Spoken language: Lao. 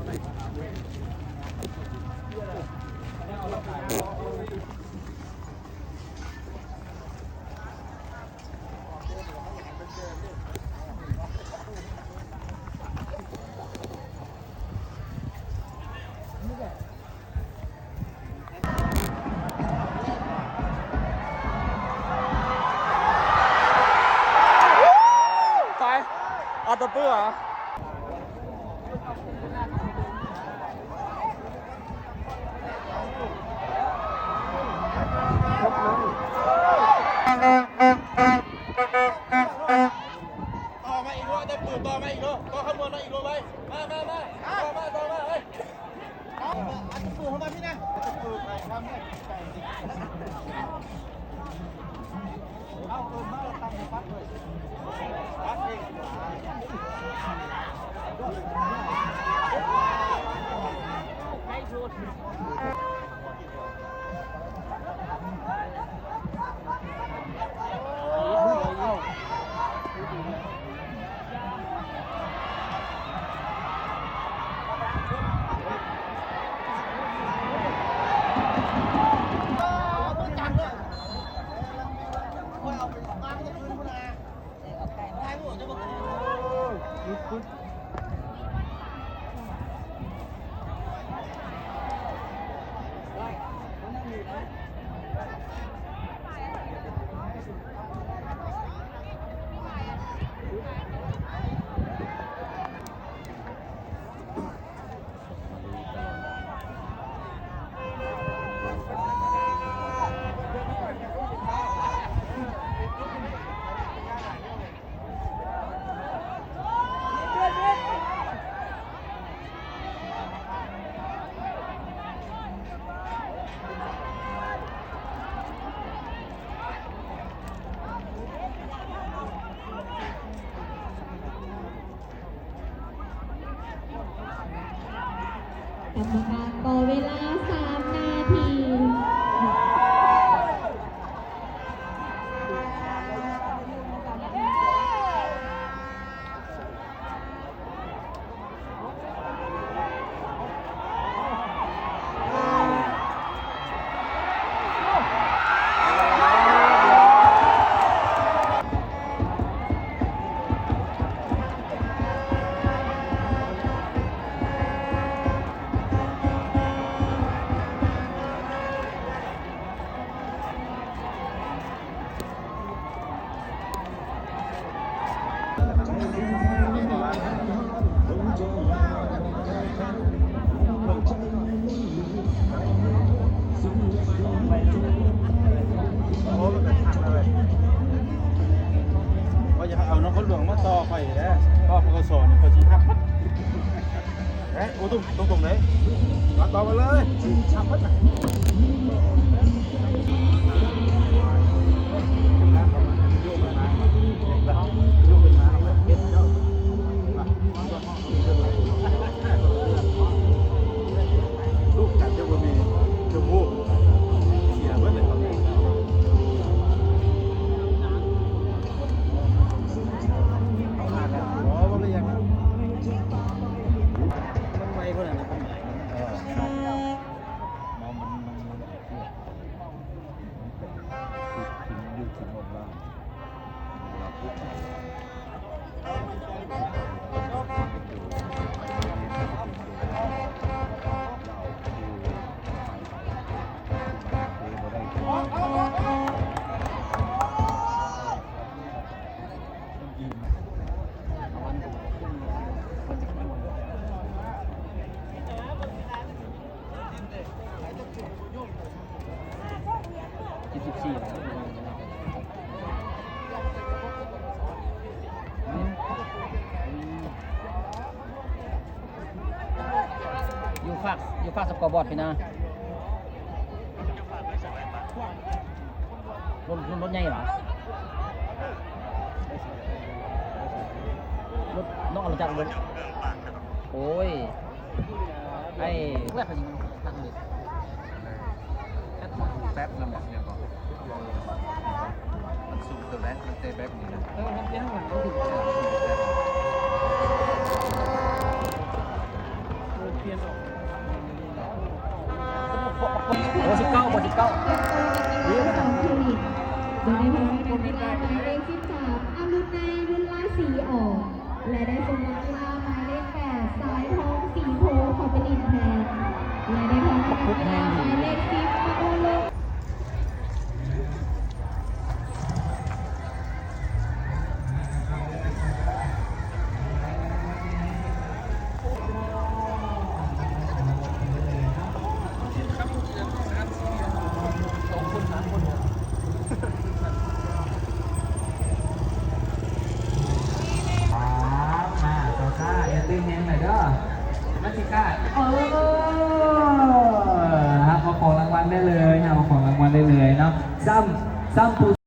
ໄປ ເອົາຕົວປືຫວາ? ຕໍ່ມາອີກໂລດ ເຕັມປື ຕໍ່ມາອີກໂລດ ຕໍ່ຂະບວນມາອີກໂລດໄວ້ ມາ ມາ ມາ ຕໍ່ມາ ຕໍ່ມາ ເອີຍ. ເອົາ ເອົາຕະປູເຂົ້າມາພີ້ນະ ຕະປູໄປທຳໃຫ້ໄກສິ ເອົາເອົາມາຕັ້ງໃຫ້ປັດເລີຍ ປັດເອງ ໄກໂພດ. ກຳມະການຕໍ່ເວລາສາມນາທີ. ໂອ້ ມັນເປັນທາງເລີຍ ວ່າຢາກເອົານະຄອນຫຼວງມາຕໍ່ຂ້ອຍແຫຼະ ຕໍ່ ປກສ ນີ້ ຂ້ອຍຊິຮັບໝົດ. ເອີ ໂອ້ ຕົງ ຕົງ ຕົງເລີຍ ມາຕໍ່ມາເລີຍ ລູກກັນຈະບໍ່ມີ ຈະໂມກ ເສຍເບິດເລີຍ. ມັນໄວເທົ່ານັ້ນນະ ຄວາມໝາຍມັນ ເອີ ມັນ ມັນ ມັນ ເຈັດສິບສີ່ ຢູ່ຟາກ ຢູ່ຟາກສະກໍບອດພີ້ນະ. ລົດ ລົດ ລົດໃຫຍ່ຫວາ? ລົດ ນ້ອງເອົາລົດຈັກເບິ່ງ. ໂອ້ຍ ໄອ້ ແລັກ ແປັບນຳ ຍັງບໍ່ ມັນສູງເກີນແລ້ວ ມັນເຕະແບັກນີ້ນະ ເອີ ມັນເຕະຂ້າງຫຼັງບໍ່ຖືກ. ເບີສິບເກົ້າ ເບີສິບເກົ້າ ໂດຍໃນແຜນການກິລາໝາຍເລກສິບສາມ ອາລຸນໃນບຸນລາຍສີອອກ ແລະ ໄດ້ສົ່ງນັກກິລາໝາຍເລກແປດ ສາຍທອງສີໂພ ເຂົ້າໄປຫຼິ້ນແທນ ແລະ ໃນແຜນການກິລາໝາຍເລກສິບ ປະຕູລົງ ສາມ ມາ ຊາຊາ ຢ່າຕື່ນແຮງຫຼາຍເດີ ມັນຊິຂາດ ເອີ ຮັບເອົາຂອງລາງວັນໄດ້ເລີຍ ຮັບເອົາຂອງລາງວັນໄດ້ເລີຍເນາະ ຊ້ຳ ຊ້ຳຜູ້